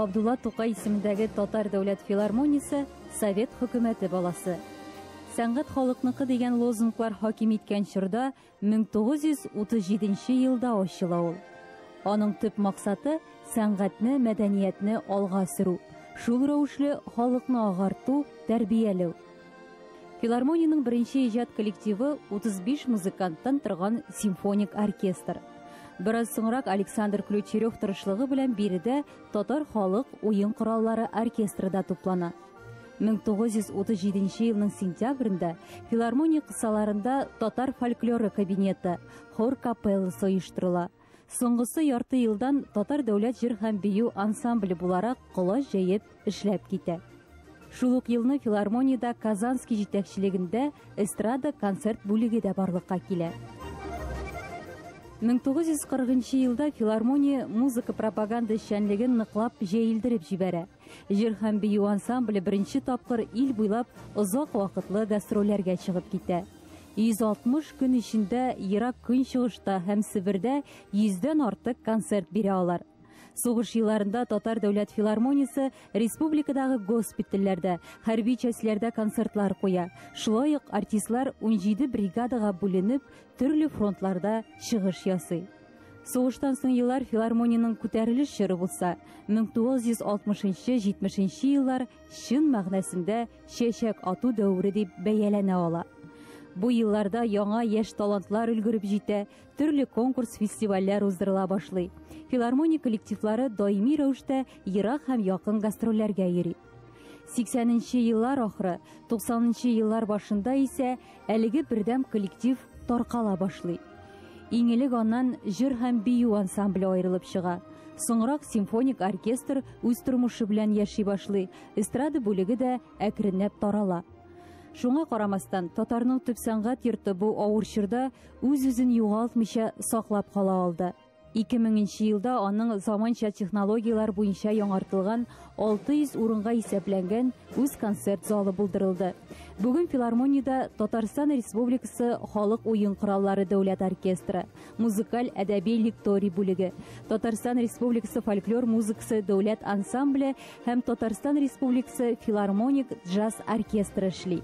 Габдулла Тукай исемендәге Татар дәүләт филармониясе Совет хөкүмәте баласы. Сәнгать халыкныкы дигән лозунглар хаким иткән чорда 1937 елда ачыла ул. Аның төп максаты сәнгатьне, мәдәниятне алга сөрү, шул рәвешле халыкны агарту, тәрбияләү. Филармониянең беренче иҗат коллективы 35 музыканттан торган симфоник оркестр. Бераз соңрак Александр Ключерев тырышлыгы белән биредә татар халык уен кораллары оркестры да туплана. 1937 елның сентябрендә филармония кысаларында татар фольклоры кабинеты, хор капелласы оештырыла. Соңгысы ярты елдан татар дәүләт җыр һәм бию ансамбле буларак колач җәеп эшләп китә. Шул ук елны филармониядә Казанский җитәкчелегендә эстрада концерт бүлеге дә барлыкка килә. 1940 елда филармония музыка пропаганда эшчәнлеген ныклап җәелдереп җибәрә. Җыр һәм бию ансамбле беренче тапкыр ил буйлап озак вакытлы гастрольләргә чыгып китә. 160 көн эчендә Ерак Көнчыгышта һәм Себердә 100дән артык концерт бирә алар. Сугыш елларында Татар дәүләт филармониясе республикадагы госпитальләрдә, хәрби частьләрдә концертлар куя. Шулай ук артистлар 17 бригадага бүленеп, төрле фронтларда чыгыш ясый. Сугыштан соң еллар филармониянең күтәрелеш чоры булса, 1960-70 еллар чын мәгънәсендә чәчәк ату дәвере дип бәяләнә ала. Бу елларда яңа яшь талантлар өлгереп җитә, төрле конкурс, фестивальләр уздырыла башлый. Филармония коллективлары даими рәвештә ерак һәм якын гастрольләргә йөри. 80 еллар ахыры, 90 еллар башында исә әлеге бердәм коллектив таркала башлый. Иң элек аннан җыр һәм бию ансамбле аерылып чыга. Соңрак симфоник оркестр үз тормышы белән яши башлый, эстрада бүлеге дә әкренләп тарала. Шуңа карамастан, татарның төп сәнгать йорты бу авыр чорда үз-үзен югалтмыйча саклап кала алды. 2000 елда аның заманча технологияләр буенча яңартылган 600 урынга исәпләнгән үз концерт залы булдырылды. Бүген филармониядә Татарстан Республикасы халык уен кораллары дәүләт оркестры, музыкаль әдәби лекторий бүлеге, Татарстан Республикасы фольклор музыкасы дәүләт ансамбле һәм Татарстан Республикасы филармоник джаз оркестры эшли.